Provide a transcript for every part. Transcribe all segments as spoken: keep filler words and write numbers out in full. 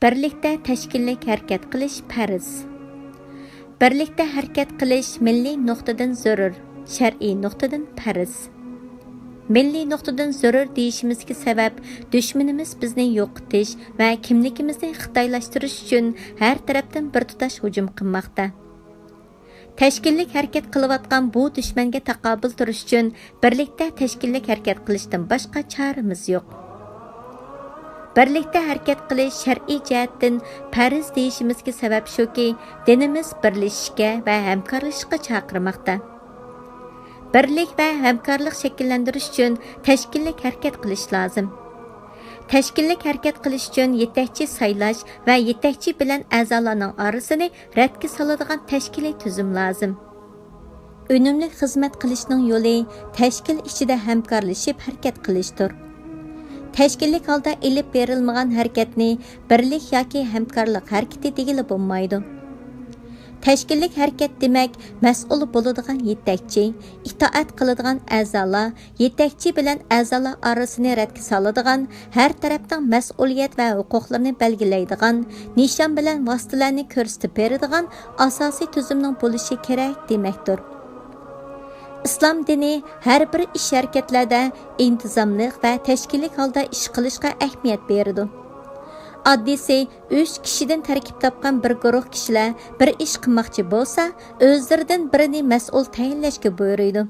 بىرلىكتە تەشكىللىك ھەرىكەت قىلىش پەرز. بىرلىكتە ھەرىكەت قىلىش مىللىي نۇقتىدىن زۆرۈر، شەرئىي نۇقتىدىن پەرز. مىللىي نۇقتىدىن زۆرۈر دېيىشىمىزدىكى سەۋەب، دۈشمىنىمىز بىزنى يوقىتىش ۋە كىملىكىمىزنى خىتايلاشتۇرۇش ئۈچۈن ھەر تەرەپتىن بىر تۇتاش ھۇجۇم قىلماقتا. تەشكىللىك ھەرىكەت قىلىۋاتقان بۇ دۈشمەنگە تاقابىل تۇرۇش ئۈچۈن بىرلىكتە تەشكىللىك ھەرىكەت قىلىشتىن باشقا چارىمىز يوق. بىرلىكتە ھەرىكەت قىلىش شەرئىي جەھەتتىن پەرز دېيىشىمىزدىكى سەۋەب شۇكى، دىنىمىز بىرلىشىشكە ۋە ھەمكارلىشىشقا چاقىرماقتا. بىرلىك ۋە ھەمكارلىق شەكىللەندۈرۈش ئۈچۈن تەشكىللىك ھەرىكەت قىلىش لازىم. تەشكىللىك ھەرىكەت قىلىش ئۈچۈن يېتەكچى سايلاش ۋە يېتەكچى بىلەن ئەزالارنىڭ ئارىسىنى رەتكە سالىدىغان تەشكىلىي تۈزۈم لازىم. ئۈنۈملۈك خىزمەت قىلىشنىڭ يولى تەشكىل ئىچىدە ھەمكارلىشىپ ھەرىكەت قىلىشتۇر. تەشكىللىك ھالدا ئېلىپ بېرىلمىغان ھەرىكەتنى بىرلىك ياكى ھەمكارلىق ھەرىكىتى دېگىلى بولمايدۇ. تەشكىللىك ھەرىكەت دېمەك، مەسئۇل بولىدىغان يېتەكچى، ئىتائەت قىلىدىغان ئەزالار، يېتەكچى بىلەن ئەزالار ئارىسىنى رەتكە سالىدىغان، ھەر تەرەپنىڭ مەسئۇلىيەت ۋە ھوقۇقلىرىنى بەلگىلەيدىغان، نىشان بىلەن ۋاسىتىلەرنى كۆرسىتىپ بېرىدىغان ئاساسىي تۈزۈمنىڭ بولۇشى كېرەك دېمەكتۇر. ئىسلام دىنى ھەر بىر ئىش-ھەرىكەتلەردە ئىنتىزاملىق ۋە تەشكىللىك ھالدا ئىش قىلىشقا ئەھمىيەت بېرىدۇ. ئاددىيسى، ئۈچ كىشىدىن تەركىب تاپقان بىر گۇرۇھ كىشىلەر بىر ئىش قىلماقچى بولسا، ئۆزلىرىدىن بىرىنى مەسئۇل تەيىنلەشكە بۇيرۇيدۇ.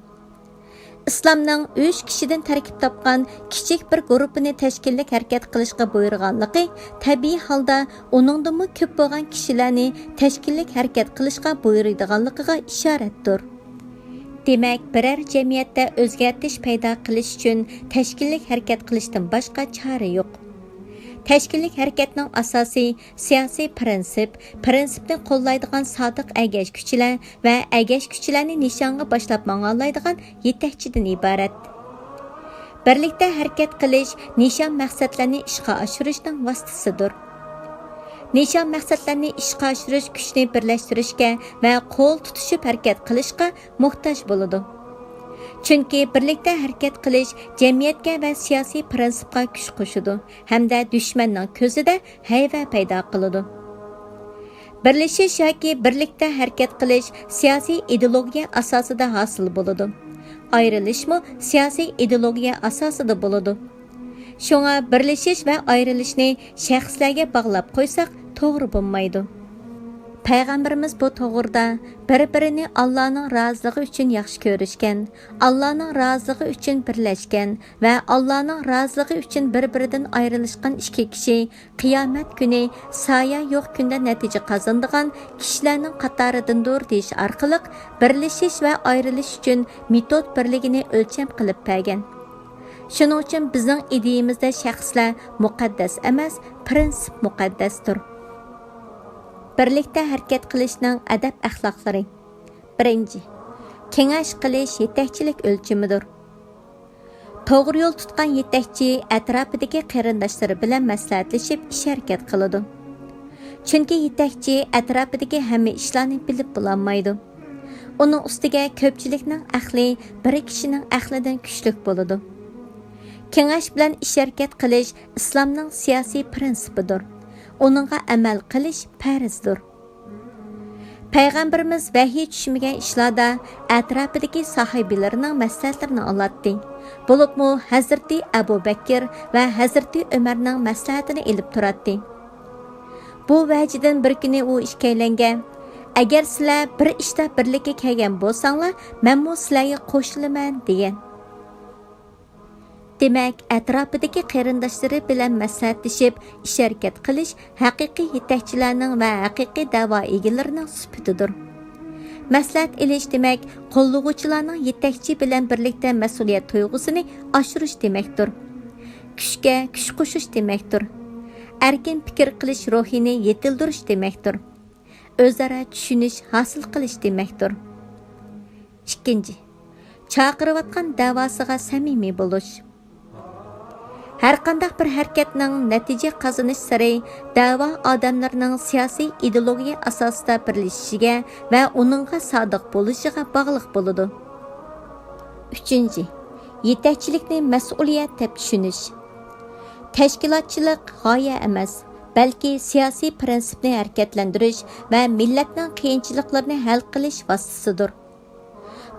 ئىسلامنىڭ ئۈچ كىشىدىن تەركىب تاپقان كىچىك بىر گۇرۇپپىنى تەشكىللىك ھەرىكەت قىلىشقا بۇيرۇغانلىقى، تەبىئىي ھالدا ئۇنىڭدىنمۇ كۆپ بولغان كىشىلەرنى تەشكىللىك ھەرىكەت قىلىشقا بۇيرۇيدىغانلىقىغا ئىشارەتتۇر. دېمەك، بىرەر جەمئىيەتتە ئۆزگەرتىش پەيدا قىلىش ئۈچۈن تەشكىللىك ھەرىكەت قىلىشتىن باشقا چارە يوق. تەشكىللىك ھەرىكەتنىڭ ئاساسى سىياسىي پىرىنسىپ، پىرىنسىپنى قوللايدىغان سادىق ئەگەشكۈچىلەر ۋە ئەگەشكۈچىلەرنى نىشانغا باشلاپ ماڭالايدىغان يېتەكچىدىن ئىبارەت. بىرلىكتە ھەرىكەت قىلىش نىشان مەقسەتلەرنى ئىشقا ئاشۇرۇشنىڭ ۋاسىتىسىدۇر. نىشان مەقسەتلەرنى ئىشقا ئاشۇرۇش كۈچنى بىرلەشتۈرۈشكە ۋە قول تۇتۇشۇپ ھەرىكەت قىلىشقا موھتاج بولىدۇ. چۈنكى بىرلىكتە ھەرىكەت قىلىش جەمئىيەتكە ۋە سىياسىي پىرىنسىپقا كۈچ قوشىدۇ ھەمدە دۈشمەننىڭ كۆزىدە ھەيۋە پەيدا قىلىدۇ. بىرلىشىش ياكى بىرلىكتە ھەرىكەت قىلىش سىياسىي ئىدېئولوگىيە ئاساسىدا ھاسىل بولىدۇ. ئايرىلىشمۇ سىياسىي ئىدېئولوگىيە ئاساسىدا بولىدۇ. شۇڭا بىرلىشىش ۋە ئايرىلىشنى شەخسلەرگە باغلاپ قويساق توغرا بولمايدۇ. پەيغەمبىرىمىز بۇ توغرىدا، بىر-بىرىنى ئاللانىڭ رازىلىقى ئۈچۈن ياخشى كۆرۈشكەن، ئاللانىڭ رازىلىقى ئۈچۈن بىرلەشكەن ۋە ئاللانىڭ رازىلىقى ئۈچۈن بىر-بىرىدىن ئايرىلىشقان ئىككى كىشى قىيامەت كۈنى سايە يوق كۈندە نەتىجە قازىنىدىغان كىشىلەرنىڭ قاتارىدىندۇر دېيىش ئارقىلىق بىرلىشىش ۋە ئايرىلىش ئۈچۈن مېتود بىرلىكىنى ئۆلچەم قىلىپ بەرگەن. شۇنىڭ ئۈچۈن بىزنىڭ ئىدىيىمىزدە شەخسلەر مۇقەددەس ئەمەس، پىرىنسىپ مۇقەددەستۇر. بىرلىكتە ھەرىكەت قىلىشنىڭ ئەدەپ-ئەخلاقلىرى. بىرىنچى، كېڭەش قىلىش يېتەكچىلىك ئۆلچىمىدۇر. توغرا يول تۇتقان يېتەكچى ئەتراپىدىكى قېرىنداشلىرى بىلەن مەسلىھەتلىشىپ ئىش-ھەرىكەت قىلىدۇ. چۈنكى يېتەكچى ئەتراپىدىكى ھەممە ئىشلارنى بىلىپ بولالمايدۇ. ئۇنىڭ ئۈستىگە كۆپچىلىكنىڭ ئەقلى بىر كىشىنىڭ ئەقلىدىن كۈچلۈك بولىدۇ. كېڭەش بىلەن ئىش-ھەرىكەت قىلىش ئىسلامنىڭ سىياسىي پىرىنسىپىدۇر. ئۇنىڭغا ئەمەل قىلىش پەرزدۇر. پەيغەمبىرىمىز ۋەھىي چۈشمىگەن ئىشلاردا ئەتراپىدىكى ساھابىلىرىنىڭ مەسلىھەتلىرىنى ئالاتتى. بولۇپمۇ ھەزرىتى ئەبۇ بەكىر ۋە ھەزرىتى ئۆمەرنىڭ مەسلىھەتىنى ئېلىپ تۇراتتى. بۇ ۋەجىدىن بىر كۈنى ئۇ ئىككىيلەنگە، «ئەگەر سىلەر بىر ئىشتا بىرلىككە كەلگەن بولساڭلار، مەنمۇ سىلەرگە قوشۇلىمەن» دېگەن. دېمەك، ئەتراپىدىكى قېرىنداشلىرى بىلەن مەسلىھەتلىشىپ ئىش-ھەرىكەت قىلىش ھەقىقىي يېتەكچىلەرنىڭ ۋە ھەقىقىي دەۋا ئىگىلىرىنىڭ سۈپىتىدۇر. مەسلىھەت ئېلىش دېمەك، قوللىغۇچىلارنىڭ يېتەكچى بىلەن بىرلىكتە مەسئۇلىيەت تۇيغۇسىنى ئاشۇرۇش دېمەكتۇر. كۈچكە كۈچ قوشۇش دېمەكتۇر. ئەركىن پىكىر قىلىش روھىنى يېتىلدۈرۈش دېمەكتۇر. ئۆزئارا چۈشىنىش ھاسىل قىلىش دېمەكتۇر. ئىككىنچى، چاقىرىۋاتقان دەۋاسىغا سەمىمىي بولۇش. ھەرقانداق بىر ھەرىكەتنىڭ نەتىجە قازىنىش سىرى دەۋا ئادەملىرىنىڭ سىياسىي ئىدېئولوگىيە ئاساسىدا بىرلىشىشىگە ۋە ئۇنىڭغا سادىق بولۇشىغا باغلىق بولىدۇ. ئۈچىنچى، يېتەكچىلىكنى مەسئۇلىيەت دەپ چۈشىنىش. تەشكىلاتچىلىق غايە ئەمەس، بەلكى سىياسىي پىرىنسىپنى ھەرىكەتلەندۈرۈش ۋە مىللەتنىڭ قىيىنچىلىقلىرىنى ھەل قىلىش ۋاسىتىسىدۇر.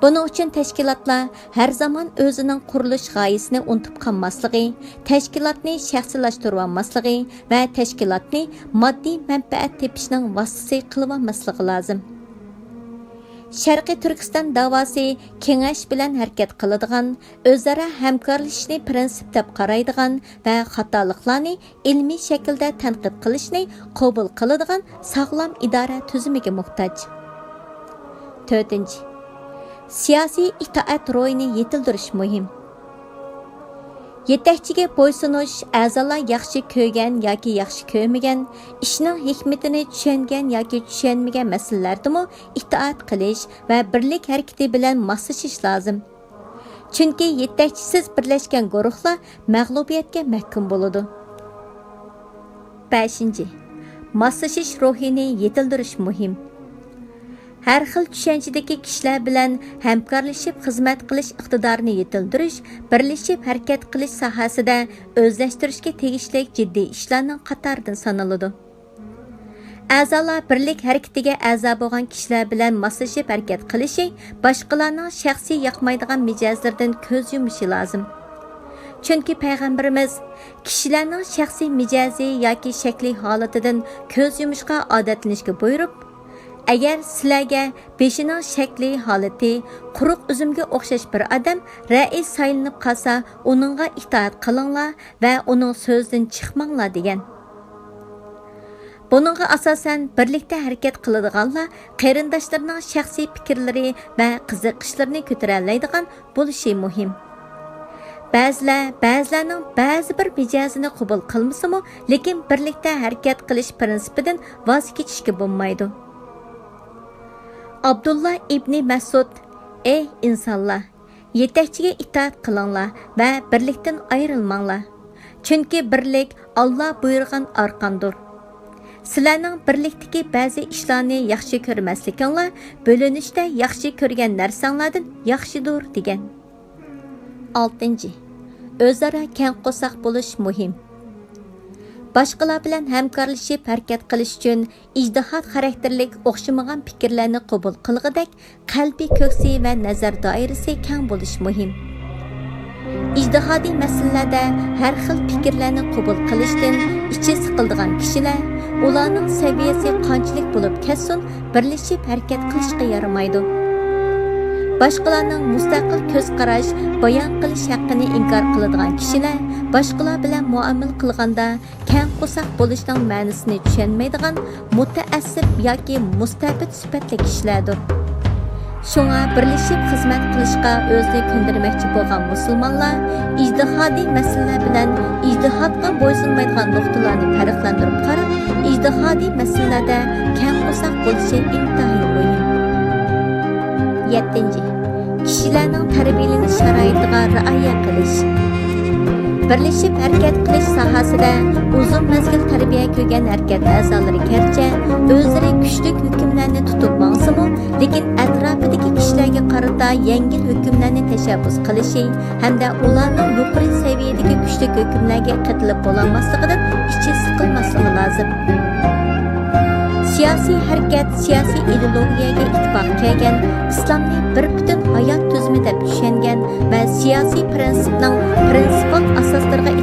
بۇنىڭ ئۈچۈن تەشكىلاتلار ھەر زامان ئۆزىنىڭ قۇرۇلۇش غايىسىنى ئۇنتۇپ قالماسلىقى، تەشكىلاتنى شەخسىيلاشتۇرۇۋالماسلىقى ۋە تەشكىلاتنى ماددىي مەنپەئەت تېپىشنىڭ ۋاسىتىسى قىلىۋالماسلىقى لازىم. شەرقىي تۈركىستان داۋاسى كېڭەش بىلەن ھەرىكەت قىلىدىغان، ئۆزئارا ھەمكارلىشىشنى پىرىنسىپ دەپ قارايدىغان ۋە خاتالىقلارنى ئىلمىي شەكىلدە تەنقىد قىلىشنى قوبۇل قىلىدىغان ساغلام ئىدارە تۈزۈمىگە موھتاج. تۆتىنچى، سىياسىي ئىتائەت روھىنى يېتىلدۈرۈش مۇھىم. يېتەكچىگە بويسۇنۇش، ئەزالار ياخشى كۆرگەن ياكى ياخشى كۆرمىگەن، ئىشنىڭ ھېكمىتىنى چۈشەنگەن ياكى چۈشەنمىگەن مەسىلىلەردىمۇ ئىتائەت قىلىش ۋە بىرلىك ھەرىكىتى بىلەن ماسلىشىش لازىم. چۈنكى يېتەكچىسىز بىرلەشكەن گۇرۇھلار مەغلۇبىيەتكە مەھكۇم بولىدۇ. بەشىنچى، ماسلىشىش روھىنى يېتىلدۈرۈش مۇھىم. ھەر خىل چۈشەنچىدىكى كىشىلەر بىلەن ھەمكارلىشىپ خىزمەت قىلىش ئىقتىدارىنى يېتىلدۈرۈش، بىرلىشىپ ھەرىكەت قىلىش ساھەسىدە ئۆزلەشتۈرۈشكە تېگىشلىك جىددىي ئىشلارنىڭ قاتارىدا سانىلىدۇ. ئەزالار بىرلىك ھەرىكىتىگە ئەزا بولغان كىشىلەر بىلەن ماسلىشىپ ھەرىكەت قىلىشى، باشقىلارنىڭ شەخسىي ياقمايدىغان مىجەزلىرىدىن كۆز يۇمۇشى لازىم. چۈنكى پەيغەمبىرىمىز، «كىشىلەرنىڭ شەخسىي مىجەزى ياكى شەكلى ھالىتىدىن كۆز يۇمۇشقا ئادەتلىنىشكە» بۇيرۇپ، «ئەگەر سىلەرگە بېشىنىڭ شەكلى ھالىتى قۇرۇق ئۈزۈمگە ئوخشاش بىر ئادەم رەئىس سايلىنىپ قالسا، ئۇنىڭغا ئىتائەت قىلىڭلار ۋە ئۇنىڭ سۆزىدىن چىقماڭلار» دېگەن. بۇنىڭغا ئاساسەن، بىرلىكتە ھەرىكەت قىلىدىغانلار قېرىنداشلىرىنىڭ شەخسىي پىكىرلىرى ۋە قىزىقىشلىرىنى كۆتۈرەلەيدىغان بولۇشى مۇھىم. بەزىلەر بەزىلەرنىڭ بەزى بىر مىجەزىنى قوبۇل قىلمىسىمۇ، لېكىن بىرلىكتە ھەرىكەت قىلىش پىرىنسىپىدىن ۋاز كېچىشكە بولمايدۇ. ئابدۇللا ئىبنى مەسئۇد، «ئەي ئىنسانلار! يېتەكچىگە ئىتائەت قىلىڭلار ۋە بىرلىكتىن ئايرىلماڭلار. چۈنكى بىرلىك ئاللا بۇيرۇغان ئارقاندۇر. سىلەرنىڭ بىرلىكتىكى بەزى ئىشلارنى ياخشى كۆرمەسلىكىڭلار بۆلۈنۈشتە ياخشى كۆرگەن نەرسەڭلاردىن ياخشىدۇر» دېگەن. ئالتىنچى، ئۆزئارا كەڭ قورساق بولۇش مۇھىم. باشقىلار بىلەن ھەمكارلىشىپ ھەرىكەت قىلىش ئۈچۈن ئىجتىھات خاراكتېرلىك ئوخشىمىغان پىكىرلەرنى قوبۇل قىلغۇدەك قەلبىي كۆكسى ۋە نەزەر دائىرىسى كەڭ بولۇشى مۇھىم. ئىجتىھادىي مەسىلىلەردە ھەر خىل پىكىرلەرنى قوبۇل قىلىشتىن ئىچى سىقىلىدىغان كىشىلەر، ئۇلارنىڭ سەۋىيەسى قانچىلىك بولۇپ كەتسۇن، بىرلىشىپ ھەرىكەت قىلىشقا يارىمايدۇ. باشقىلارنىڭ مۇستەقىل كۆز قاراش، بايان قىلىش ھەققىنى ئىنكار قىلىدىغان كىشىلەر باشقىلار بىلەن مۇئامىلە قىلغاندا كەڭ قورساق بولۇشنىڭ مەنىسىنى چۈشەنمەيدىغان مۇتەئەسسىپ ياكى مۇستەبىت سۈپەتلىك كىشىلەردۇر. شۇڭا بىرلىشىپ خىزمەت قىلىشقا ئۆزىنى كۆندۈرمەكچى بولغان مۇسۇلمانلار ئىجتىھادىي مەسىلىلەر بىلەن ئىجتىھادقا بويسۇنمايدىغان نۇقتىلارنى پەرقلەندۈرۈپ قاراپ، ئىجتىھادىي مەسىلىلەردە كەڭ قورساق بولۇشى ئىنتايىن مۇھىم. يەتتىنچى، كىشىلەرنىڭ تەربىيەلىنىش شارائىتىغا رىئايە قىلىش. بىرلىشىپ ھەرىكەت قىلىش ساھەسىدە ئۇزۇن مەزگىل تەربىيە كۆرگەن ھەرىكەت ئەزالىرى گەرچە ئۆزلىرى كۈچلۈك ھۆكۈملەرنى تۇتۇپ ماڭسىمۇ، لېكىن ئەتراپىدىكى كىشىلەرگە قارىتا يەڭگىل ھۆكۈملەرنى تەشەببۇس قىلىشى ھەمدە ئۇلارنىڭ يۇقىرى سەۋىيەدىكى كۈچلۈك ھۆكۈملەرگە قېتىلىپ بولالماسلىقىدىن ئىچى سىقىلماسلىقى لازىم. سىياسىي ھەرىكەت سىياسىي ئىدېئولوگىيەگە ئىتتىپاق كەلگەن، ئىسلامنى بىر پۈتۈن ھايات تۈزۈمى دەپ چۈشەنگەن ۋە سىياسىي پىرىنسىپنىڭ پىرىنسىپال ئاساسلىرىغا